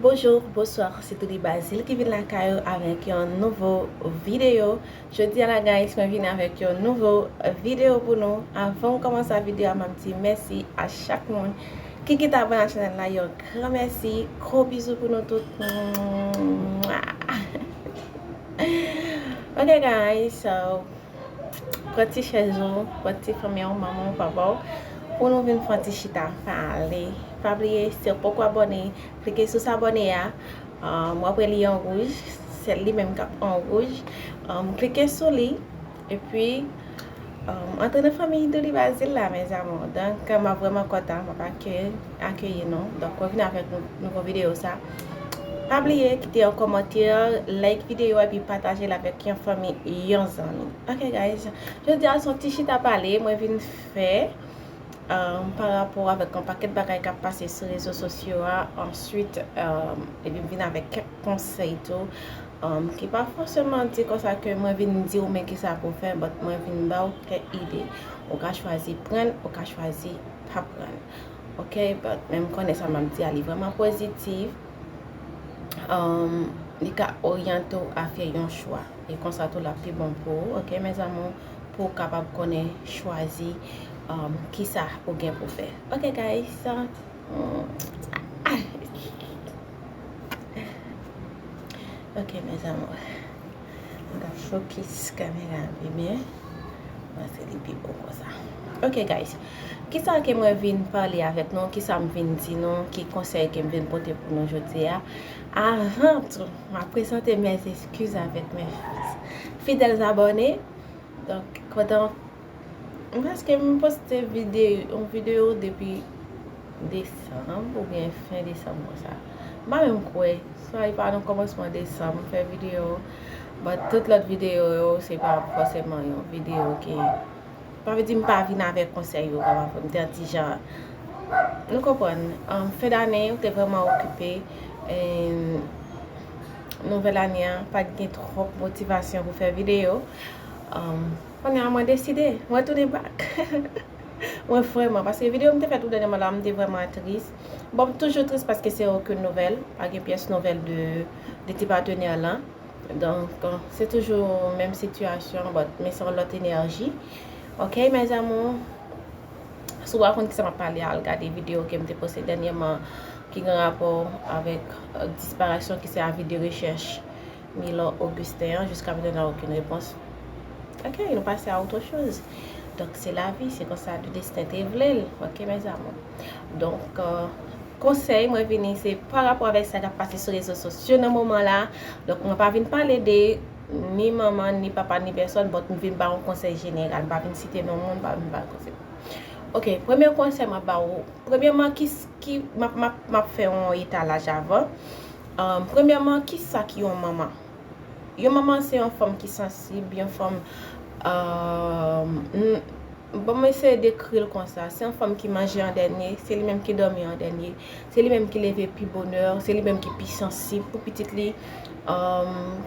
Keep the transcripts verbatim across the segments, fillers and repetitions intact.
Bonjou, bonswa, se Douli Bazil ki vin lakay ou avèk yon nouvo videyo. Jodi a la, guys, mwen vin avèk yon nouvo videyo pou nou. Avan m kòmanse videyo a, m ap di mèsi a chak moun ki kite abòne a chanèl la. Yon gran mèsi. Gwo bizou pou nou tout. Ok, guys, so, pran ti chèz ou, pran ti fanmi ou, manman ou, papa ou, pou nou vin fè yon ti chita pale. Pa bliye, si w poko abòne, klike sou abòne a. Um, w ap wè li an wouj, se li menm k ap an wouj. Um, klike sou li, epi, um, antre nan fanmi Douli Bazil la, mes amours. Donk, m ap vrèman kontan, m ap akeyi, akeyi nou. Donk, mwen vin avèk nou, nouvo videyo sa. Pa bliye, kite yon kòmantè, like videyo a, epi pataje l avèk yon fanmi, yon zanmi. Ok, guys. Jodi a, se yon ti chita pale, mwen vin fè, um, pa rapò avèk yon pakèt bagay k ap pase sou rezo sosyo a. Answit, um, epi m vin avèk kèk konsèy tou, um, ki pa fòseman di konsa ke mwen vin di w men kisa pou w fè, but mwen vin ba w kèk ide. Ou ka chwazi pran l, ou ka chwazi pa pran l. Ok, but men m konnen sa m ap di a, li vrèman pozitif. Um, li ka oryante w a fè yon chwa. E konsa tou, l ap pi bon pou ou, ok, mes amours, pou w kapab konnen chwazi, um, kisa ou gen pou fè. Ok, guys. Mm. Ok, mes amours. M ka fokis kamera an pi byen. Paske li pi bon konsa. Ok, guys. Kisa ke mwen vin pale avèk nou? Kisa m vin di nou? Ki konsèy ke m vin pote pou nou jodi a? Avan tou, m ap prezante mes excuses avèk mes fidèles abonnés. Donk, pandan, paske m poste videyo, yon videyo depi desanm oubyen fen desanm konsa. M pa menm kwè, swa li pa nan kòmansman desanm, m fè videyo, but tout lòt videyo yo, se pa fòseman yon videyo ki, pa vle di m pa vin avèk konsèy yo, kòman fè m te yon ti jan, nou konprann, um, fen dane, ou te vrèman okipe, and nouvèl ane a, pa t gen twòp motivasyon pou fè videyo. Um, kounye a, mwen deside, mwen tounen back. Mwen vrèman, paske videyo m te fè tou dènyèman la, m te vrèman tris. Bon, m toujou tris paske se okenn nouvèl, pa gen pyès nouvèl de, de ti patenè lan. Donk, se toujou menm sitiyasyon, but, men se yon lòt enèji. Ok, mes amours, si w pa konn kisa m ap pale a, al gade videyo ke m te poste dènyèman ki gen rapò avèk, euh, disparasyon ki se avi de rechèch Milor Augustin an, jiska prezan n a okenn repons. Ok, nou pase a autre chose. Donk, se lavi, se konsa le destin te vle l. Ok, mes amours. Donk, euh, konsèy mwen vini, se pa rapò avèk sa k ap pase sou rezo sosyo nan moman la. Donk, mwen pa vin pale de ni manman, ni papa, ni pèsòn, but m vin ba yon konsèy jeneral. M pa vin site non moun, m pa vin ba yon konsèy. Ok, premye konsèy m ap ba ou. Premyèman, ki, ki, m ap, m ap, m ap fè yon etalaj avan. Um, premyèman, kisa ki yon manman? Yon manman se yon fanm ki sansib, yon fanm, um, n-, bon, m eseye dekri l konsa. Se yon fanm ki manje an dènye, se li menm ki dòmi an dènye, se li menm ki leve pi bonè, se li menm ki pi sansib pou pitit li. Um,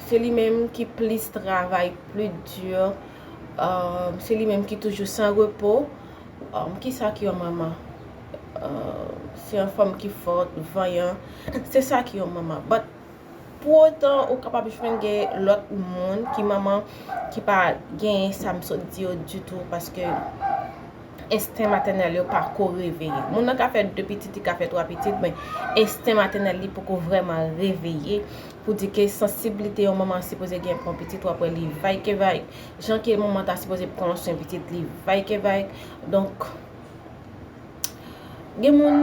se li menm ki plis travay, pli di. Um, se li menm ki toujou san repo. Um, kisa ki yon manman? Uh, se yon fanm ki fòt, vanyan. Se sa ki yon manman. But, pou otan, ou kapab jwenn gen lòt moun ki manman ki pa genyen sa m sot di yo ditou, paske ensten matènèl yo pa ko reveye. Moun nan ka fè de pitit, li ka fè twa pitit, men ensten matènèl li poko vrèman reveye pou di ke sansiblite yon manman sipoze gen pou yon pitit, w ap wè li vayke vayk. Jan ke manman ta sipoze pran swen pitit li vayke vayk. Donk, gen moun,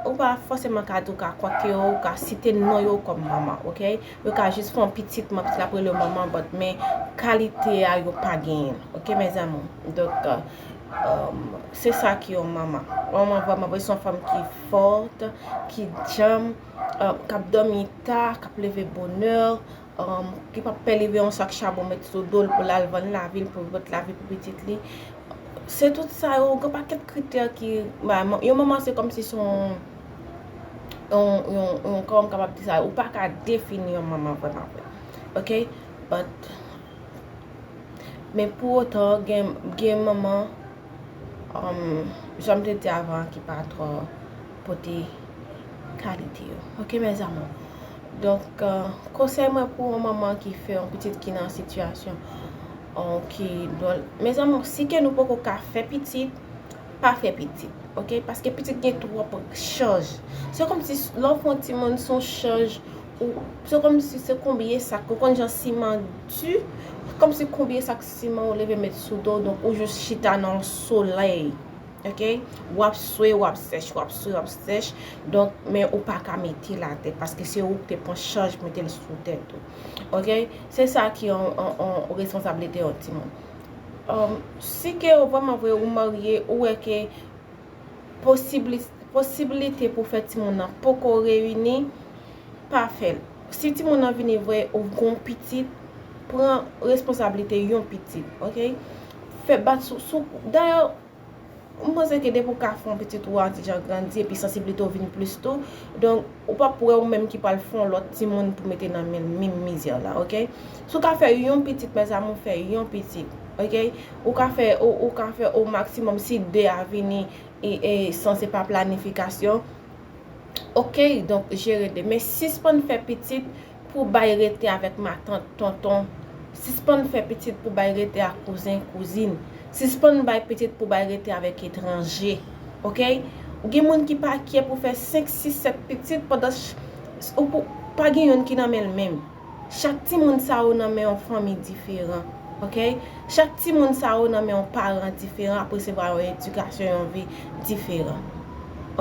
ou pa fòseman ka di w ka kwè ke yo, ou ka site non yo kòm manman, ok? Yo ka jis fè yon pitit, men pitit la ap rele yo manman, but men kalite a yo pa genyen l, ok, mes amours? Donk, um, se sa ki yon manman. Yon manman vrèman vre se yon fanm ki fòt, ki djanm, um, k ap dòmi ta, k ap leve bonè, um, ki p ap pè leve yon sak chabon met sou do l pou l al vann lavil pou l pot lavi pou pitit li. Se tout sa yo, gen pakèt kritè ki, ba, man-, yon manman se kòmsi se yon, yon, yon, yon, kòman m kapab di sa, ou pa ka defini yon manman vrèman vre. Ok? But, men pou otan, gen, gen manman, um, jan m te di avan, ki pa twò pote kalite yo. Oke, mes amours? Donk, euh, konsèy mwen pou yon manman ki fè yon pitit ki nan sitiyasyon, euh, ki dwòl. Mes amours, si ke nou poko ka fè pitit, pa fè pitit. Oke? Paske pitit gen twòp chaj. Se kòmsi s-, lè w fè yon timoun, se yon chaj, ou, se kòmsi se konbye sak, ou konn jan siman di, kòmsi konbye sak siman ou leve met sou do, donk ou jis chita nan yon solèy. Oke? W ap swe, w ap sèch, w ap swe, w ap sèch. Donk, men ou pa ka mete l atè, paske se ou ki te pran chaj mete l sou tèt ou. Oke? Se sa ki yon, yon, yon responsablite yon timoun. Um, si ke ou vrèman vre ou marye, ou wè ke posibli-, posiblite pou fè timoun nan poko reyini, pa fè l. Si timoun nan vini vre, ou gon pitit, pran responsablite yon pitit, oke? Fè bat sou, sou, dayè, m panse ke depi w ka fè yon pitit ou an ti jan grandi, epi sansiblite w vin plis tou, donk, ou p ap wè ou menm ki pral fè yon lòt timoun pou mete nan men l menm mizè la, oke? Si w ka fè yon pitit, mes amours, fè yon pitit, oke? Ou ka fè, ou, ou ka fè o maksimòm si de a vini, e, e, san se pa planifikasyon. Oke, donk, jere de. Men sispann fè pitit pou bay rete avèk matant, tonton. Sispann fè pitit pou bay rete ak kouzen, kouzin. Sispann bay pitit pou bay rete avèk etranje. Oke? Ou gen moun ki pa kyè pou fè senk, sis, sèt pitit pandan ch-, ou pou, pa gen youn ki nan men l menm. Chak timoun sa yo nan men yon fanmi diferan, oke? Chak timoun sa yo nan men yon paran diferan, ap resevwa yon edikasyon, yon vi diferan,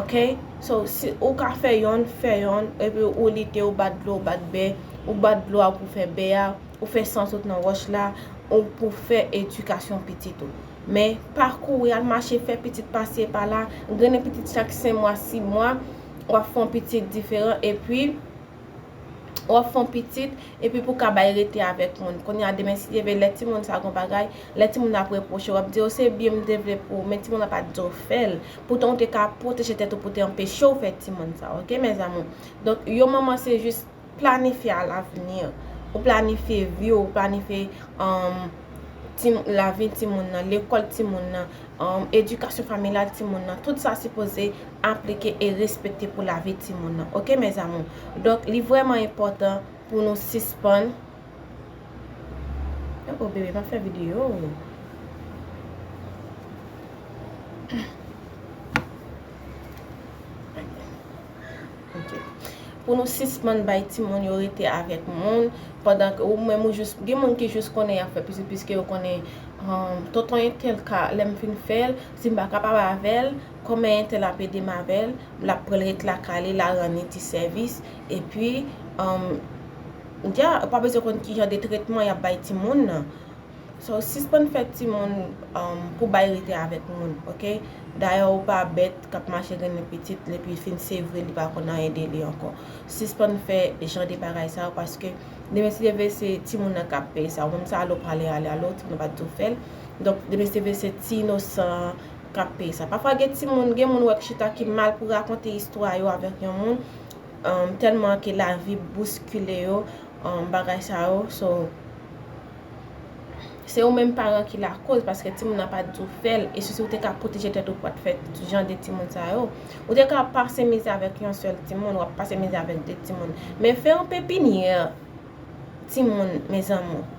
oke? So, si ou ka fè yonn, fè yonn, epi ou lite, ou bat dlo, ou bat bè, ou bat dlo a pou fè bè a, ou fè san sot nan wòch la, ou pou fè edikasyon pitit ou. Men, pa kouri al mache fè pitit pase pa la, grennen pitit chak senk mwa, sis mwa, w ap fè yon pitit diferan, epi w ap fè yon pitit, epi pou ka bay rete avèk moun. Kounye a, demen, si Dye vle, lè timoun sa gon bagay, lè timoun ap repwoche, w ap di, "O, se byen m te vle pou ou," men timoun nan pa t di w fè l. Poutan, ou te ka pwoteje tèt ou pou te anpeche w fè timoun sa, oke, mes amours? Donk, yon manman, se jis planifye alavni. Ou planifye vi w, ou planifye, um, ti-, lavi timoun nan, lekòl timoun nan, um, edikasyon familyal timoun nan, tout sa sipoze aplike e respekte pou lavi timoun nan. Oke, mes amours? Donk, li vrèman enpòtan pou nou sispann. Oh, bebe, m ap fè videyo. Ok. Pou nou sispann bay timoun yo rete avèk moun, pandan ke ou menm ou jis, gen moun ki jis konnen y ap fè pitit, piske yo konnen, um, tonton entèl ka, lè m fin fè l, si m pa kapab avè l, kòman entèl ap ede m avè l, l ap pran l ret lakay li, l a rann li ti sèvis, epi, um, dja, ou pa bezwen konn ki jan de tretman y ap bay timoun nan. So, sispann fè timoun, um, pou bay rete avèk moun, oke? Dayè, ou pa bèt k ap mache grennen pitit, epi fin sevre, li pa konn anyen de li ankò. Sispann fè jan de bagay sa yo, paske demen si Dye vle, se timoun nan k ap peye sa. Ou menm sa, ale w prale, ale, ale w, timoun nan pa t di w fè l. Donk, demen si Dye vle, se ti inosan k ap peye sa. Pafwa, gen timoun, gen moun ou wè k chita ki mal pou rakonte istwa yo avèk yon moun, um, tèlman ke lavi bouskile yo, um, bagay sa yo. So, se ou menm paran ki lakoz, paske timoun nan pa t di w fè l, e si, si w te ka pwoteje tèt ou pou pa t fè jan de timoun sa yo, ou te ka pase mizè avèk yon sèl timoun, w ap pase mizè avèk de timoun. Men fè yon pepinyè timoun, mes amours.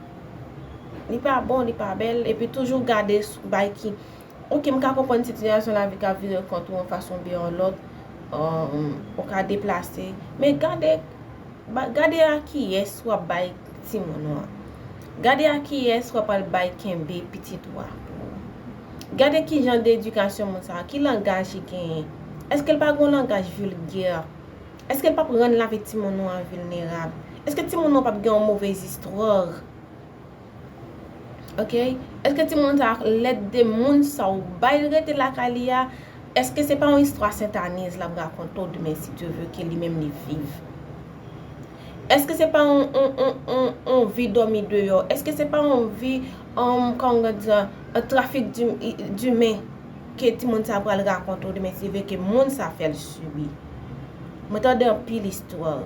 Li pa bon, li pa bèl, epi toujou gade s-, bay ki Ok, m ka konprann sitiyasyon lavi ka vire kont ou yon fason oubyen yon lòt. Um, ou ka deplase. Men gade, ba, gade a kiyès w ap bay timoun ou an. Gade a kiyès w ap al bay kenbe pitit ou a pou ou. Gade ki jan de edikasyon moun sa a, ki langaj li genyen. Èske l pa gen yon langaj vilgè? Èske l p ap rann lavi timoun ou an vilnerab? Èske timoun ou an p ap gen yon movèz istwa? Ok? Èske timoun sa a, lè de moun sa ou bay l rete lakay li a, èske se pa yon istwa Sentaniz l ap rakonte w demen, si Dye ve ke li menm li viv? Èske se pa yon, yon, yon, yon, yon vi dòmi deyò? Èske se pa yon vi, um, kòman di, yon trafik di, dimen ke timoun sa a pral rakonte w demen, si Dye ve ke moun sa a fè l sibi? Mwen tande anpil istwa.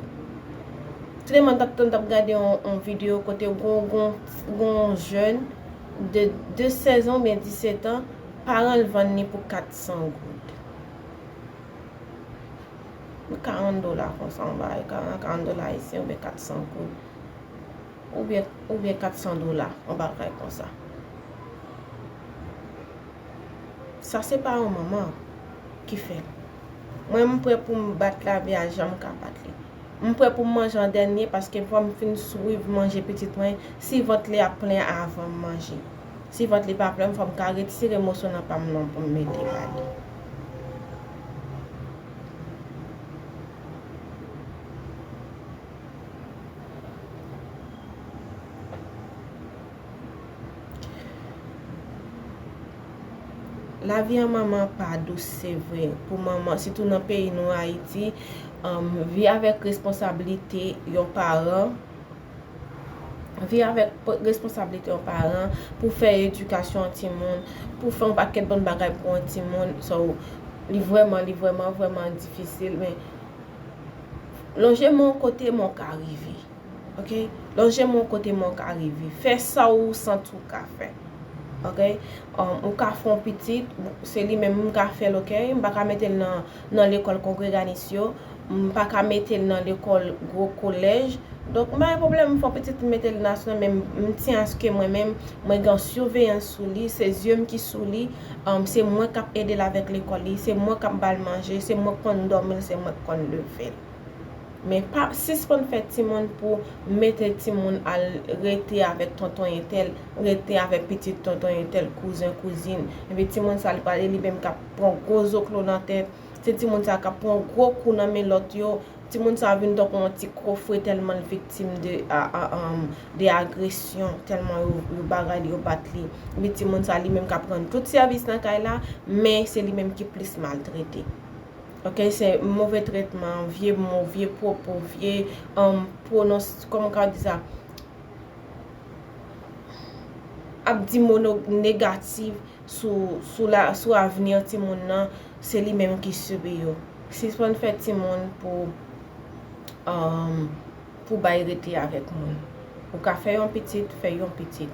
Tout demen m t ap tann, t ap gade yon, yon videyo kote gon, gon, gon jèn de, de sèz an oubyen disèt an, paran l vann li pou kat san goud. karant dola konsa, yon bagay, karant, karant dola ayisyen oubyen kat san goud. Oubyen, oubyen kat san dola, yon bagay konsa. Sa se pa yon manman ki fè l. Mwen, m prè pou m bat lavi a jan m ka bat li. M prè pou m manje an dènye paske fò m fin swiv manje pitit mwen. Si vant li ap plen avan m manje. Si vant li pa plen, fò m ka retire moso nan pa m nan pou m mete ba li. Lavi an manman pa dous, se vre. Pou manman, sitou nan peyi nou, Ayiti, um, vi avèk responsablite yon paran, vi avèk po-, responsablite yon paran, pou fè edikasyon yon timoun, pou fè yon pakèt bon bagay pou yon timoun. So, li vrèman, li vrèman, vrèman difisil, men lonje men w kote men w ka rive. Ok? Lonje men w kote men w ka rive. Fè sa ou santi w ka fè. Ok? Um, ou ka fè yon pitit, se li menm m ka fè l, ok? M pa ka mete l nan, nan lekòl kongreganis yo. M pa ka mete l nan lekòl gwo kolèj. Donk, m pa gen pwoblèm, m fè yon pitit, m mete l nasyonal, men m, m tyen aske mwen menm, mwen gen yon siveyans sou li, se zye m ki sou li. Um, se mwen k ap ede l avèk lekòl li, se mwen k ap ba l manje, se mwen k konn dòmi l, se mwen k konn leve l. Men pa sispann fè timoun pou mete timoun al rete avèk tonton entèl, rete avèk pitit tonton entèl, kouzen, kouzin. Epi timoun sa li pral li menm k ap pran gwo zoklo nan tèt. Se timoun sa k ap pran gwo kou nan men lòt yo. Timoun sa vin tankou yon ti kofre tèlman l viktim de, a, a, um, de agresyon, tèlman yo, yo bagay li, yo bat li. Epi timoun sa li menm k ap rann tout sèvis nan kay la, men se li menm ki plis maltrete. Ok, se move tretman, vye mo, vye pwopo, vye, um, pwonons-, kòman w ka di sa? Ap di mo no-, negatif sou, sou la, sou avni timoun nan, se li menm ki sibi yo. Sispann fè timoun pou, um, pou bay rete avèk moun. Ou ka fè yon pitit, fè yon pitit.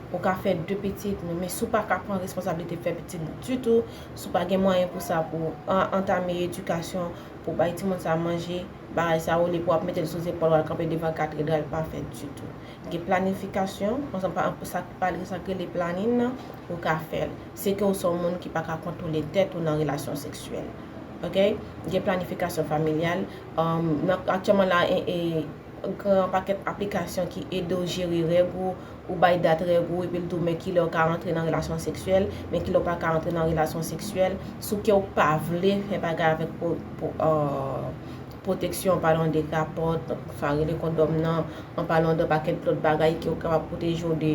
Ou ka fè de pitit, men, men si w pa ka pran responsablite fè pitit ditou, si w pa gen mwayen pou sa, pou an-, antame edikasyon, pou bay timoun sa manje, bagay sa olye pou w ap mete l sou zepòl w al kanpe devan katedral, pa fè ditou. Gen planifikasyon, ansanm pa, sa k pale, sa k rele planin nan, ou ka fè l. Se ke w se yon moun ki pa ka kontwole tèt ou nan relasyon seksyèl. Ok? Gen planifikasyon familyal. Um, nan, aktyèlman la, e, e, gen yon pakèt aplikasyon ki ede w jere règ ou, ou bay dat règ ou, epi l di w men kilè w ka rantre nan relasyon seksyèl, men kilè w pa ka rantre nan relasyon seksyèl, sou ke w pa vle fè bagay avèk po-, po-, euh, pwoteksyon, an palan de rapò, sa rele kondòm nan, an palan de pakèt lòt bagay ke w kapab pwoteje w de,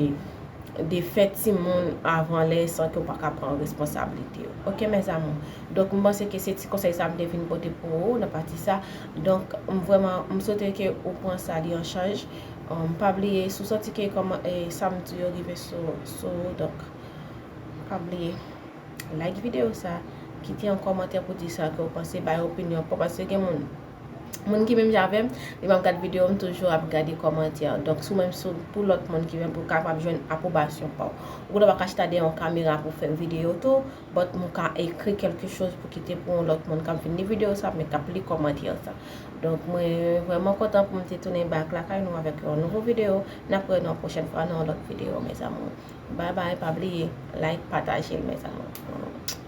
de fè timoun avan lè san ke w pa ka pran responsablite yo. Ok, mes amours. Donk, m panse ke se ti konsèy sa m te vin pote pou ou nan pati sa. Donk, m vrèman, m swete ke ou pran sa li an chaj. Um, pa bliye, si w santi ke kòman, e, sa m di yo rive sou, sou ou, donk, pa bliye, like videyo sa, kite yon kòmantè pou di sa ke w panse, bay opinyon pa w, paske gen moun, moun ki menm jan avè m, li pa ap gad videyo, m toujou ap gade kòmantè. Donk, si w menm sou, pou lòt moun ki menm pou kapab jwenn apwobasyon pa w. Ou gendwa ka chita dèyè yon kamera pou fè videyo tou, but m ka ekri kèlke choz pou kite pou yon lòt moun k ap vin li videyo sa, men k ap li kòmantè sa. Donk, mwen vrèman kontan pou m te tounen back lakay nou avèk yon nouvo videyo. N ap wè nou yon pwochèn fwa nan yon lòt videyo, mes amours. Bye bye, pa bliye, like, pataje l, mes amours.